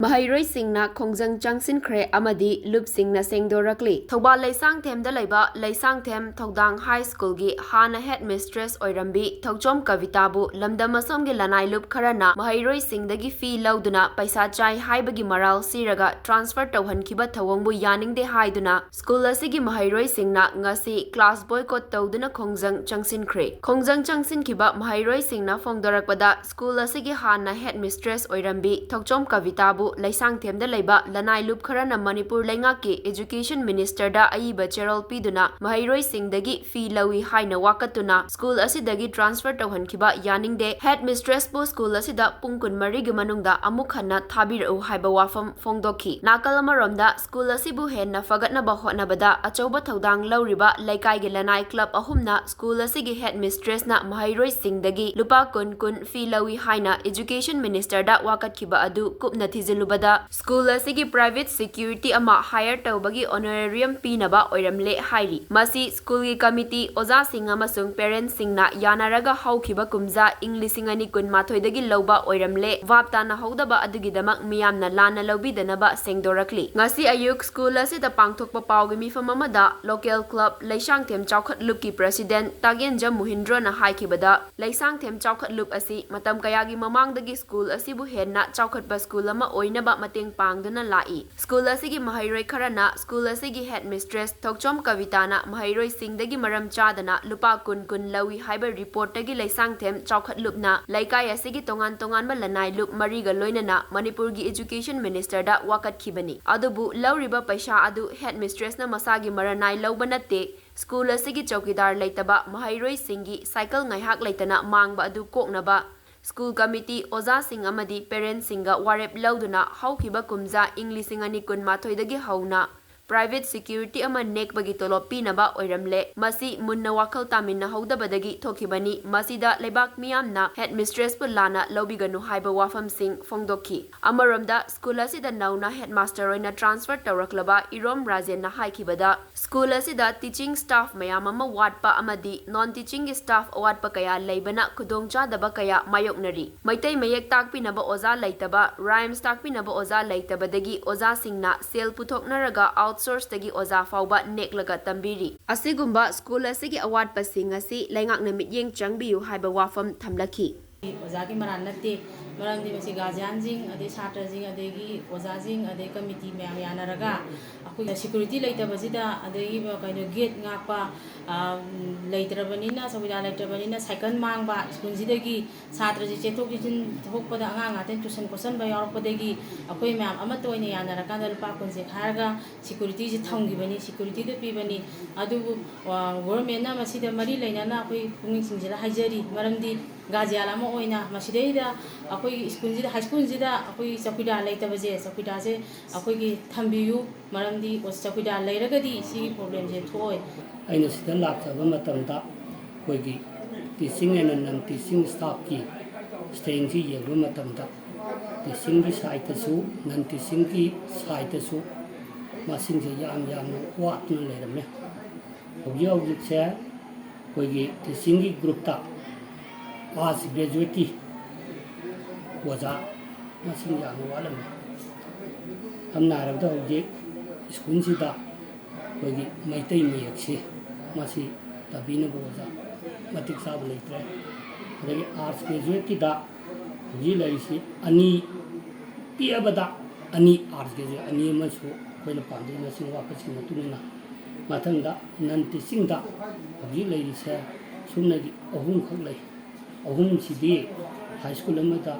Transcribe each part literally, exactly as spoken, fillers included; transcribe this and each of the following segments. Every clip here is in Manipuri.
ꯃꯍꯩꯔꯣꯏꯁꯤꯡꯅ ꯈꯣꯡꯖꯪ ꯆꯪꯁꯤꯟꯈ꯭ꯔꯦ ꯑꯃꯗꯤ ꯂꯨꯞꯁꯤꯡꯅ ꯁꯦꯡꯗꯣꯔꯛꯂꯤ꯫ ꯊꯧꯕꯥꯜ ꯂꯩꯁꯥꯡꯊꯦꯝꯗ ꯂꯩꯕ ꯂꯩꯁꯥꯡꯊꯦꯝ ꯊꯧꯗꯥꯡ ꯍꯥꯏ ꯁ꯭ꯀꯨꯜꯒꯤ ꯍꯥꯟꯅ ꯍꯦꯗ ꯃꯤꯁꯇ꯭ꯔꯦꯁ ꯑꯣꯏꯔꯝꯕꯤ ꯊꯧꯆꯣꯝ ꯀꯕꯤꯇꯥꯕꯨ ꯂꯝꯗꯝ ꯑꯁꯣꯝꯒꯤ ꯂꯅꯥꯏ ꯂꯨꯞ ꯈꯔꯅ ꯃꯍꯩꯔꯣꯏꯁꯤꯡꯗꯒꯤ ꯐꯤ ꯂꯧꯗꯨꯅ ꯄꯩꯁꯥ ꯆꯥꯏ ꯍꯥꯏꯕꯒꯤ ꯃꯔꯥꯜ ꯁꯤꯔꯒ ꯇ꯭ꯔꯥꯟꯁꯐꯔ ꯇꯧꯍꯟꯈꯤꯕ ꯊꯧꯑꯣꯡꯕꯨ ꯌꯥꯅꯤꯡꯗꯦ ꯍꯥꯏꯗꯨꯅ ꯁ꯭ꯀꯨꯜ ꯑꯁꯤꯒꯤ ꯃꯍꯩꯔꯣꯏꯁꯤꯡꯅ ꯉꯁꯤ ꯀ꯭ꯂꯥꯁ ꯕꯣꯏꯀꯣꯠ ꯇꯧꯗꯨꯅ ꯈꯣꯡꯖꯪ ꯆꯪꯁꯤꯟꯈ꯭ꯔꯦ꯫ ꯈꯣꯡꯖꯪ ꯆꯪꯁꯤꯟꯈꯤꯕ ꯃꯍꯩꯔꯣꯏꯁꯤꯡꯅ ꯐꯣꯡꯗꯣꯔꯛꯄꯗ, ꯁ꯭ꯀꯨꯜ ꯑꯁꯤꯒꯤ ꯍꯥꯟꯅ ꯍꯦꯗ ꯃꯤꯁꯇ꯭ꯔꯦꯁ ꯑꯣꯏꯔꯝꯕꯤ ꯊꯧꯆꯣꯝ ꯀꯕꯤꯇꯥꯕꯨ ꯂꯩꯁꯥꯡꯊꯦꯝꯗ ꯂꯩꯕ ꯂꯅꯥꯏ ꯂꯨꯞ ꯈꯔꯅ ꯃꯅꯤꯄꯨꯔ ꯂꯩꯉꯥꯛꯀꯤ ꯏꯖꯨꯀꯦꯁꯟ ꯃꯤꯅꯤꯁꯇꯔꯗ ꯑꯏꯕ ꯆꯦꯔꯣꯜ ꯄꯤꯗꯨꯅ ꯃꯍꯩꯔꯣꯏꯁꯤꯡꯗꯒꯤ ꯐꯤ ꯂꯧꯏ ꯍꯥꯏꯅ ꯋꯥꯀꯠꯇꯨꯅ ꯁ꯭ꯀꯨꯜ ꯑꯁꯤꯗꯒꯤ ꯇ꯭ꯔꯥꯟꯁꯐꯔ ꯇꯧꯍꯟꯈꯤꯕ ꯌꯥꯅꯤꯡꯗꯦ, ꯍꯦꯗ ꯃꯤꯁꯇ꯭ꯔꯦꯁꯄꯨ ꯁ꯭ꯀꯨꯜ ꯑꯁꯤꯗ ꯄꯨꯡ ꯀꯨꯟꯃꯔꯤꯒꯤ ꯃꯅꯨꯡꯗ ꯑꯃꯨꯛ ꯍꯟꯅ ꯊꯥꯕꯤꯔꯛꯎ ꯍꯥꯏꯕ ꯋꯥꯐꯝ ꯐꯣꯡꯗꯣꯛꯈꯤ꯫ ꯅꯥꯀꯜ ꯑꯃꯔꯣꯝꯗ, ꯁ꯭ꯀꯨꯜ ꯑꯁꯤꯕꯨ ꯍꯦꯟꯅ ꯐꯒꯠꯅꯕ ꯍꯣꯠꯅꯕꯗ ꯑꯆꯧꯕ ꯊꯧꯗꯥꯡ ꯂꯧꯔꯤꯕ ꯂꯩꯀꯥꯏꯒꯤ ꯂꯅꯥꯏ ꯀ꯭ꯂꯕ ꯑꯍꯨꯝꯅ ꯁ꯭ꯀꯨꯜ ꯑꯁꯤꯒꯤ ꯍꯦꯗ ꯃꯤꯁꯇ꯭ꯔꯦꯁꯅ ꯃꯍꯩꯔꯣꯏꯁꯤꯡꯗꯒꯤ ꯂꯨꯄꯥ ꯀꯨꯟ ꯀꯨꯟ ꯐꯤ ꯂꯧꯏ ꯍꯥꯏꯅ ꯏꯖꯨꯀꯦꯁꯟ ꯃꯤꯅꯤꯁꯇꯔꯗ ꯋꯥꯀꯠꯈꯤꯕ ꯑꯗꯨ ꯀꯨꯞꯅ ꯊꯤꯖꯤꯜꯂꯨꯕꯗ, ꯁ꯭ꯀꯨꯜ ꯑꯁꯤꯒꯤ ꯄ꯭ꯔꯥꯏꯚꯦꯠ ꯁꯦꯀ꯭ꯌꯨꯔꯤꯇꯤ ꯑꯃ ꯍꯥꯌꯔ ꯇꯧꯕꯒꯤ ꯑꯣꯅꯔꯦꯔꯤꯌꯝ ꯄꯤꯅꯕ ꯑꯣꯏꯔꯝꯂꯦ ꯍꯥꯏꯔꯤ꯫ ꯃꯁꯤ ꯁ꯭ꯀꯨꯜꯒꯤ ꯀꯃꯤꯇꯤ, ꯑꯣꯖꯥꯁꯤꯡ ꯑꯃꯁꯨꯡ ꯄꯦꯔꯦꯟꯠꯁꯤꯡꯅ ꯌꯥꯅꯔꯒ ꯍꯧꯈꯤꯕ ꯀꯨꯝꯖꯥ ꯏꯪ ꯂꯤꯁꯤꯡ ꯑꯅꯤ ꯀꯨꯟꯃꯥꯊꯣꯏꯗꯒꯤ ꯂꯧꯕ ꯑꯣꯏꯔꯝꯂꯦ꯫ ꯚꯥꯞ ꯇꯥꯅꯍꯧꯗꯕ ꯑꯗꯨꯒꯤꯗꯃꯛ ꯃꯤꯌꯥꯝꯅ ꯂꯥꯟꯅ ꯂꯧꯕꯤꯗꯅꯕ ꯁꯦꯡꯗꯣꯔꯛꯂꯤ꯫ ꯉꯁꯤ ꯑꯌꯨꯛ ꯁ꯭ꯀꯨꯜ ꯑꯁꯤꯗ ꯄꯥꯡꯊꯣꯛꯄ ꯄꯥꯎꯒꯤ ꯃꯤꯐꯝ ꯑꯃꯗ ꯂꯣꯀꯦꯜ ꯀ꯭ꯂꯕ ꯂꯩꯁꯥꯡꯊꯦꯝ ꯆꯥꯎꯈꯠꯂꯨꯞꯀꯤ ꯄ꯭ꯔꯦꯁꯤꯗꯦꯟꯠ ꯇꯥꯒꯦꯟꯖꯝ ꯃꯨꯍꯤꯟꯗ꯭ꯔꯣꯅ ꯍꯥꯏꯈꯤꯕꯗ, ꯂꯩꯁꯥꯡꯊꯦꯝ ꯆꯥꯎꯈꯠꯂꯨꯞ ꯑꯁꯤ ꯃꯇꯝ ꯀꯌꯥꯒꯤ ꯃꯃꯥꯡꯗꯒꯤ ꯁ꯭ꯀꯨꯜ ꯑꯁꯤꯕꯨ ꯍꯦꯟꯅ ꯆꯥꯎꯈꯠꯄ ꯁ꯭ꯀꯨꯜ ꯑꯃ ꯑꯣꯏꯅꯕ ꯃꯇꯦꯡ ꯄꯥꯡꯗꯨꯅ ꯂꯥꯛꯏ꯫ ꯁ꯭ꯀꯨꯜ ꯑꯁꯤꯒꯤ ꯃꯍꯩꯔꯣꯏ ꯈꯔꯅ ꯁ꯭ꯀꯨꯜ ꯑꯁꯤꯒꯤ ꯍꯦꯗ ꯃꯤꯁꯇ꯭ꯔꯦꯁ ꯊꯧꯆꯣꯝ ꯀꯕꯤꯇꯥꯅ ꯃꯍꯩꯔꯣꯏꯁꯤꯡꯗꯒꯤ ꯃꯔꯝ ꯆꯥꯗꯅ ꯂꯨꯄꯥ ꯀꯨꯟ ꯀꯨꯟ ꯂꯧꯏ ꯍꯥꯏꯕ ꯔꯤꯄꯣꯔꯠꯇꯒꯤ ꯂꯩꯁꯥꯡꯊꯦꯝ ꯆꯥꯎꯈꯠꯂꯨꯞꯅ ꯂꯩꯀꯥꯏ ꯑꯁꯤꯒꯤ ꯇꯣꯉꯥꯟ ꯇꯣꯉꯥꯟꯕ ꯂꯅꯥꯏ ꯂꯨꯞ ꯃꯔꯤꯒ ꯂꯣꯏꯅꯅ ꯃꯅꯤꯄꯨꯔꯒꯤ ꯏꯖꯨꯀꯦꯁꯟ ꯃꯤꯅꯤꯁꯇꯔꯗ ꯋꯥꯀꯠꯈꯤꯕꯅꯤ꯫ ꯑꯗꯨꯕꯨ ꯂꯧꯔꯤꯕ ꯄꯩꯁꯥ ꯑꯗꯨ ꯍꯦꯗ ꯃꯤꯁꯇ꯭ꯔꯦꯁꯅ ꯃꯁꯥꯒꯤ ꯃꯔꯅꯥꯏ ꯂꯧꯕ ꯅꯠꯇꯦ, ꯁ꯭ꯀꯨꯜ ꯑꯁꯤꯒꯤ ꯆꯧꯀꯤꯗꯥꯔ ꯂꯩꯇꯕ, ꯃꯍꯩꯔꯣꯏꯁꯤꯡꯒꯤ ꯁꯥꯏꯀꯜ ꯉꯥꯏꯍꯥꯛ ꯂꯩꯇꯅ ꯃꯥꯡꯕ ꯑꯗꯨ ꯀꯣꯛꯅꯕ ꯁ꯭ꯀꯨꯜ ꯀꯃꯤꯇꯤ, ꯑꯣꯖꯥꯁꯤꯡ ꯑꯃꯗꯤ ꯄꯦꯔꯦꯟꯠꯁꯤꯡꯒ ꯋꯥꯔꯦꯞ ꯂꯧꯗꯨꯅ ꯍꯧꯈꯤꯕ ꯀꯨꯝꯖꯥ ꯏꯪ ꯂꯤꯁꯤꯡ ꯑꯅꯤ ꯀꯨꯟꯃꯥꯊꯣꯏꯗꯒꯤ ꯍꯧꯅ private security ꯑꯃ ꯅꯦꯛꯄꯒꯤ ꯇꯣꯂꯣꯞ ꯄꯤꯅꯕ ꯑꯣꯏꯔꯝꯂꯦ꯫ ꯃꯁꯤ ꯃꯨꯟꯅ ꯋꯥꯈꯜ ꯇꯥꯃꯤꯟꯅꯍꯧꯗꯕꯗꯒꯤ ꯊꯣꯛꯈꯤꯕꯅꯤ꯫ ꯃꯁꯤꯗ ꯂꯩꯕꯥꯛ ꯃꯤꯌꯥꯝꯅ headmistressꯄꯨ ꯂꯥꯟꯅ ꯂꯧꯕꯤꯒꯅꯨ ꯍꯥꯏꯕ ꯋꯥꯐꯝꯁꯤꯡ ꯐꯣꯡꯗꯣꯛꯈꯤ꯫ ꯑꯃꯔꯣꯝꯗ, ꯁ꯭ꯀꯨꯜ ꯑꯁꯤꯗ ꯅꯧꯅ headmaster ꯑꯣꯏꯅ transfer ꯇꯧꯔꯛꯂꯕ ꯏꯔꯣꯝ ꯔꯥꯖꯦꯟꯅ ꯍꯥꯏꯈꯤꯕꯗ, ꯁ꯭ꯀꯨꯜ ꯑꯁꯤꯗ teaching staff ꯃꯌꯥꯝ ꯑꯃ ꯋꯥꯠꯄ ꯑꯃꯗꯤ non teaching staff ꯑꯋꯥꯠꯄ ꯀꯌꯥ ꯂꯩꯕꯅ ꯈꯨꯗꯣꯡꯆꯥꯗꯕ ꯀꯌꯥ ꯃꯥꯌꯣꯛꯅꯔꯤ꯫ ꯃꯩꯇꯩ ꯃꯌꯦꯛ ꯇꯥꯛꯄꯤꯅꯕ ꯑꯣꯖꯥ ꯂꯩꯇꯕ, rhymes ꯇꯥꯛꯄꯤꯅꯕ ꯑꯣꯖꯥ ꯂꯩꯇꯕꯗꯒꯤ ꯑꯣꯖꯥꯁꯤꯡꯅ ꯁꯦꯜ ꯄꯨꯊꯣꯛꯅꯔꯒ outsourceꯇꯒꯤ ꯑꯣꯖꯥ ꯐꯥꯎꯕ ꯅꯦꯛꯂꯒ ꯇꯝꯕꯤꯔꯤ꯫ ꯑꯁꯤꯒꯨꯝꯕ ꯁ꯭ꯀꯨꯜ ꯑꯁꯤꯒꯤ ꯑꯋꯥꯠꯄꯁꯤꯡ ꯑꯁꯤ ꯂꯩꯉꯥꯛꯅ ꯃꯤꯠꯌꯦꯡ ꯆꯪꯕꯤꯌꯨ ꯍꯥꯏꯕ ꯋꯥꯐꯝ ꯊꯝꯂꯛꯈꯤ꯫ ꯑꯣꯖꯥꯒꯤ ꯃꯔꯥꯟ ꯅꯠꯇꯦ, ꯃꯔꯝꯗꯤ ꯃꯁꯤ guardianꯁꯤꯡ, ꯑꯗꯩ ꯁꯥꯇ꯭ꯔꯁꯤꯡ, ꯑꯗꯒꯤ ꯑꯣꯖꯥꯁꯤꯡ, ꯑꯗꯩ committee ꯃꯌꯥꯝ ꯌꯥꯅꯔꯒ ꯑꯩꯈꯣꯏꯅ security ꯂꯩꯇꯕꯁꯤꯗ, ꯑꯗꯒꯤ ꯀꯩꯅꯣ, gate ꯉꯥꯛꯄ, ꯑ, ꯂꯩꯇ꯭ꯔꯕꯅꯤꯅ, ꯆꯧꯀꯤꯗꯥꯔ ꯂꯩꯇ꯭ꯔꯕꯅꯤꯅ ꯁꯥꯏꯀꯜ ꯃꯥꯡꯕ, ꯁ꯭ꯀꯨꯜꯁꯤꯗꯒꯤ ꯁꯥꯇ꯭ꯔꯁꯤ ꯆꯦꯟꯊꯣꯛ ꯆꯦꯟꯁꯤꯟ ꯊꯣꯛꯄꯗ ꯑꯉꯥꯡ ꯉꯥꯛꯇ tuition ꯈꯣꯠꯆꯟꯕ ꯌꯥꯎꯔꯛꯄꯗꯒꯤ ꯑꯩꯈꯣꯏ ꯃꯌꯥꯝ ꯑꯃꯠꯇ ꯑꯣꯏꯅ ꯌꯥꯅꯔꯀꯥꯟꯗ ꯂꯨꯄꯥ ꯀꯨꯟꯁꯦ ꯈꯥꯏꯔꯒ securityꯁꯤ ꯊꯝꯈꯤꯕꯅꯤ, securityꯗ ꯄꯤꯕꯅꯤ꯫ ꯑꯗꯨꯕꯨ, ꯑ, governmentꯅ ꯃꯁꯤꯗ ꯃꯔꯤ ꯂꯩꯅꯅ ꯑꯩꯈꯣꯏ ꯄꯨꯛꯅꯤꯡ ꯆꯤꯡꯁꯤꯜꯂ ꯍꯥꯏꯖꯔꯤ, ꯃꯔꯝꯗꯤ guardian ꯑꯃ ꯑꯣꯏꯅ ꯃꯁꯤꯗꯩꯗ ꯑꯩꯈꯣꯏꯒꯤ ꯁ꯭ꯀꯨꯜꯁꯤꯗ, ꯍꯥꯏ ꯁ꯭ꯀꯨꯜꯁꯤꯗ ꯑꯩꯈꯣꯏꯒꯤ ꯆꯧꯀꯤꯗꯥꯔ ꯂꯩꯇꯕꯁꯦ, ꯆꯧꯀꯤꯗꯥꯔꯁꯦ ꯑꯩꯈꯣꯏꯒꯤ ꯊꯝꯕꯤꯌꯨ, ꯃꯔꯝꯗꯤ ꯆꯧꯀꯤꯗꯥꯔ ꯂꯩꯔꯒꯗꯤ ꯁꯤꯒꯤ problemꯁꯦ ꯊꯣꯛꯑꯣꯏ꯫ ꯑꯩꯅ ꯁꯤꯗ ꯂꯥꯛꯆꯕ ꯃꯇꯝꯗ ꯑꯩꯈꯣꯏꯒꯤ teaching and non teaching staffꯀꯤ strengthꯁꯤ ꯌꯦꯡꯕ ꯃꯇꯝꯗ teachingꯒꯤ sideꯇꯁꯨ non teachingꯒꯤ sideꯇꯁꯨ ꯃꯁꯤꯡꯁꯦ ꯌꯥꯝ ꯌꯥꯝꯅ ꯋꯥꯠꯇꯨꯅ ꯂꯩꯔꯝꯃꯦ꯫ ꯍꯧꯖꯤꯛ ꯍꯧꯖꯤꯛꯁꯦ ꯑꯩꯈꯣꯏꯒꯤ teachingꯒꯤ groupꯇ post graduateꯀꯤ ꯑꯣꯖꯥ ꯃꯁꯤꯡ ꯌꯥꯝꯅ ꯋꯥꯠꯂꯝꯃꯤ꯫ ꯁꯝꯅ ꯍꯥꯏꯔꯕꯗ ꯍꯧꯖꯤꯛ ꯁ꯭ꯀꯨꯜꯁꯤꯗ ꯑꯩꯈꯣꯏꯒꯤ ꯃꯩꯇꯩ ꯃꯌꯦꯛꯁꯤ ꯃꯁꯤ ꯇꯝꯕꯤꯅꯕ ꯑꯣꯖꯥ ꯃꯇꯤꯛ ꯆꯥꯕ ꯂꯩꯇ꯭ꯔꯦ꯫ ꯑꯗꯒꯤ post graduateꯀꯤꯗ ꯍꯧꯖꯤꯛ ꯂꯩꯔꯤꯁꯤ ꯑꯅꯤ, ꯄꯤꯛꯑꯕꯗ ꯑꯅꯤ, post graduate ꯑꯅꯤ ꯑꯃꯁꯨ ꯑꯩꯈꯣꯏꯅ ꯄꯥꯝꯖꯩ, ꯃꯁꯤꯡ ꯋꯥꯠꯄꯁꯤꯒꯤ ꯃꯇꯨꯡ ꯏꯟꯅ꯫ ꯃꯊꯪꯗ non teachingꯗ ꯍꯧꯖꯤꯛ ꯂꯩꯔꯤꯁꯦ ꯁꯨꯞꯅꯒꯤ ꯑꯍꯨꯝꯈꯛ ꯂꯩ꯫ ꯑꯍꯨꯝꯁꯤꯗꯤ high school ꯑꯃꯗ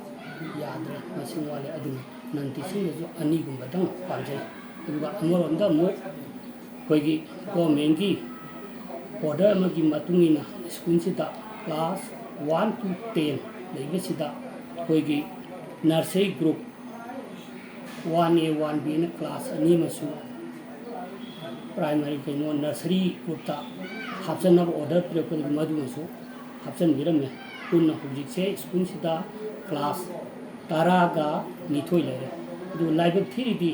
ꯌꯥꯗ꯭ꯔꯦ, ꯃꯁꯤꯡ ꯋꯥꯠꯂꯦ꯫ ꯑꯗꯨꯅ non teachingꯗꯁꯨ ꯑꯅꯤꯒꯨꯝꯕꯗꯪ ꯄꯥꯝꯖꯩ꯫ ꯑꯗꯨꯒ ꯑꯃꯔꯣꯝꯗ ꯑꯃꯨꯛ ꯑꯩꯈꯣꯏꯒꯤ governmentꯀꯤ order ꯑꯃꯒꯤ ꯃꯇꯨꯡ ꯏꯟꯅ ꯁ꯭ꯀꯨꯜꯁꯤꯗ class one to ten ꯂꯩꯕꯁꯤꯗ ꯑꯩꯈꯣꯏꯒꯤ nursery group one A, one B ꯅ class ꯑꯅꯤ ꯑꯃꯁꯨ ꯄ꯭ꯔꯥꯏꯃꯥꯔꯤ ꯀꯩꯅꯣ ꯅꯔꯁꯔꯤ ꯒ꯭ꯔꯨꯞꯇ ꯍꯥꯞꯆꯟꯅꯕ ꯑꯣꯔꯗꯔ ꯄꯤꯔꯛꯄꯗꯨ ꯃꯗꯨꯃꯁꯨ ꯍꯥꯞꯆꯟꯕꯤꯔꯝꯃꯦ꯫ ꯄꯨꯟꯅ ꯍꯧꯖꯤꯛꯁꯦ ꯁ꯭ꯀꯨꯜꯁꯤꯗ ꯀ꯭ꯂꯥꯁ ꯇꯔꯥꯒ ꯅꯤꯊꯣꯏ ꯂꯩꯔꯦ꯫ ꯑꯗꯨ ꯂꯥꯏꯕꯛ ꯊꯤꯔꯤꯗꯤ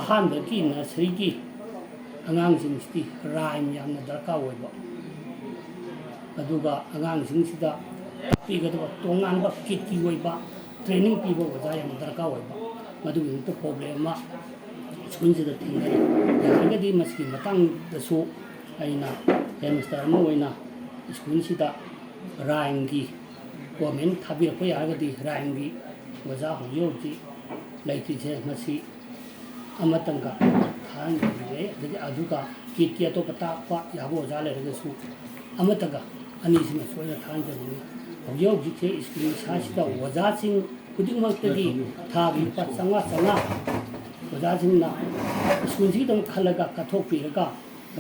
ꯑꯍꯥꯟꯕꯒꯤ ꯅꯔꯁꯔꯤꯒꯤ ꯑꯉꯥꯡꯁꯤꯡꯁꯤꯗꯤ ꯔꯥꯏꯝ ꯌꯥꯝꯅ ꯗꯔꯀꯥꯔ ꯑꯣꯏꯕ, ꯑꯗꯨꯒ ꯑꯉꯥꯡꯁꯤꯡꯁꯤꯗ ꯇꯥꯛꯄꯤꯒꯗꯕ ꯇꯣꯉꯥꯟꯕ ꯀꯤꯠꯀꯤ ꯑꯣꯏꯕ ꯇ꯭ꯔꯦꯅꯤꯡ ꯄꯤꯕ ꯑꯣꯖꯥ ꯌꯥꯝꯅ ꯗꯔꯀꯥꯔ ꯑꯣꯏꯕ, ꯃꯗꯨꯒꯤꯗꯃꯛꯇ ꯄ꯭ꯔꯣꯕ꯭ꯂꯦꯝ ꯑꯃ ꯁ꯭ꯀꯨꯜꯁꯤꯗ ꯊꯦꯡꯅꯔꯤ꯫ ꯌꯥꯔꯒꯗꯤ ꯃꯁꯤꯒꯤ ꯃꯇꯥꯡꯗꯁꯨ ꯑꯩꯅ ꯍꯦꯗꯃꯥꯁꯇꯔ ꯑꯃ ꯑꯣꯏꯅ ꯁ꯭ꯀꯨꯜꯁꯤꯗ ꯔꯥꯏꯝꯒꯤ ꯒꯣꯔꯃꯦꯟ ꯊꯥꯕꯤꯔꯛꯄ ꯌꯥꯔꯒꯗꯤ ꯔꯥꯏꯝꯒꯤ ꯑꯣꯖꯥ ꯍꯧꯖꯤꯛ ꯍꯧꯖꯤꯛ ꯂꯩꯇ꯭ꯔꯤꯁꯦ ꯃꯁꯤ ꯑꯃꯇꯪꯒ ꯊꯥꯍꯟꯖꯅꯤꯡꯉꯦ꯫ ꯑꯗꯒꯤ ꯑꯗꯨꯒ ꯀꯤꯠꯀꯤ ꯑꯇꯣꯞꯄ ꯇꯥꯛꯄ ꯌꯥꯕ ꯑꯣꯖꯥ ꯂꯩꯔꯒꯁꯨ ꯑꯃꯇꯒ ꯑꯅꯤꯁꯤꯃꯁꯨ ꯑꯩꯅ ꯊꯥꯍꯟꯖꯅꯤꯡꯉꯤ꯫ ꯍꯧꯖꯤꯛ ꯍꯧꯖꯤꯛꯁꯦ ꯁ꯭ꯀꯨꯜ ꯏꯁꯥꯁꯤꯗ ꯑꯣꯖꯥꯁꯤꯡ ꯈꯨꯗꯤꯡꯃꯛꯇꯒꯤ ꯊꯥꯒꯤ ꯂꯨꯄꯥ ꯆꯥꯝꯃꯉꯥ ꯆꯥꯝꯃꯉꯥ ꯑꯣꯖꯥꯁꯤꯡꯅ ꯁ꯭ꯀꯨꯜꯁꯤꯒꯤꯗꯃꯛ ꯈꯜꯂꯒ ꯀꯠꯊꯣꯛꯄꯤꯔꯒ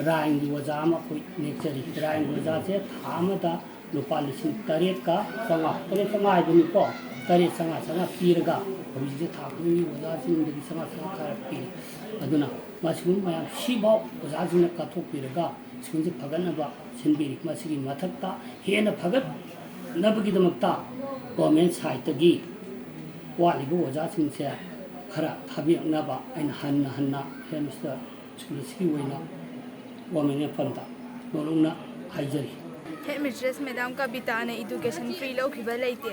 ꯔꯥꯏꯝꯒꯤ ꯑꯣꯖꯥ ꯑꯃ ꯑꯩꯈꯣꯏ ꯅꯦꯛꯆꯔꯤ꯫ ꯔꯥꯏꯝꯒꯤ ꯑꯣꯖꯥꯁꯦ ꯊꯥ ꯑꯃꯗ ꯂꯨꯄꯥ ꯂꯤꯁꯤꯡ ꯇꯔꯦꯠꯀ ꯆꯥꯝꯃꯉꯥ, ꯇꯔꯦꯠ ꯆꯥꯝꯃꯉꯥ ꯍꯥꯏꯕꯅꯤꯀꯣ, ꯇꯔꯦꯠ ꯆꯥꯝꯃꯉꯥ ꯆꯥꯝꯃꯉꯥ ꯄꯤꯔꯒ ꯍꯧꯖꯤꯛꯁꯦ ꯊꯥ ꯈꯨꯗꯤꯡꯒꯤ ꯑꯣꯖꯥꯁꯤꯡꯗꯒꯤ ꯆꯥꯝꯃꯉꯥ ꯆꯥꯝꯃꯉꯥ ꯈꯥꯏꯔꯛꯄꯤꯔꯤ꯫ ꯑꯗꯨꯅ ꯃꯁꯤꯒꯨꯝꯕ ꯃꯌꯥꯝ ꯁꯤꯐꯥꯎ ꯑꯣꯖꯥꯁꯤꯡꯅ ꯀꯠꯊꯣꯛꯄꯤꯔꯒ ꯁ꯭ꯀꯨꯜꯁꯦ ꯐꯒꯠꯅꯕ ꯁꯤꯟꯕꯤꯔꯤ꯫ ꯃꯁꯤꯒꯤ ꯃꯊꯛꯇ ꯍꯦꯟꯅ ꯐꯒꯠꯅꯕꯒꯤꯗꯃꯛꯇ ꯒꯣꯔꯃꯦꯟ ꯁꯥꯏꯠꯇꯒꯤ ꯋꯥꯠꯂꯤꯕ ꯑꯣꯖꯥꯁꯤꯡꯁꯦ ꯈꯔ ꯊꯥꯕꯤꯔꯛꯅꯕ ꯑꯩꯅ ꯍꯟꯅ ꯍꯟꯅ ꯍꯦꯗꯃꯥꯁꯇꯔ ꯁ꯭ꯀꯨꯜ ꯑꯁꯤꯒꯤ ꯑꯣꯏꯅ ꯒꯣꯔꯃꯦꯟ ꯑꯦꯐ ꯑꯦꯝꯗ ꯅꯣꯂꯨꯛꯅ ꯍꯥꯏꯖꯔꯤ꯫ ꯍꯦꯗ ꯃꯤꯁꯇ꯭ꯔꯦꯁ ꯃꯦꯗꯥꯝ ꯀꯕꯤꯇꯥꯅ ꯏꯗꯨꯀꯦꯁꯟ ꯐ꯭ꯔꯤ ꯂꯧꯈꯤꯕ ꯂꯩꯇꯦ꯫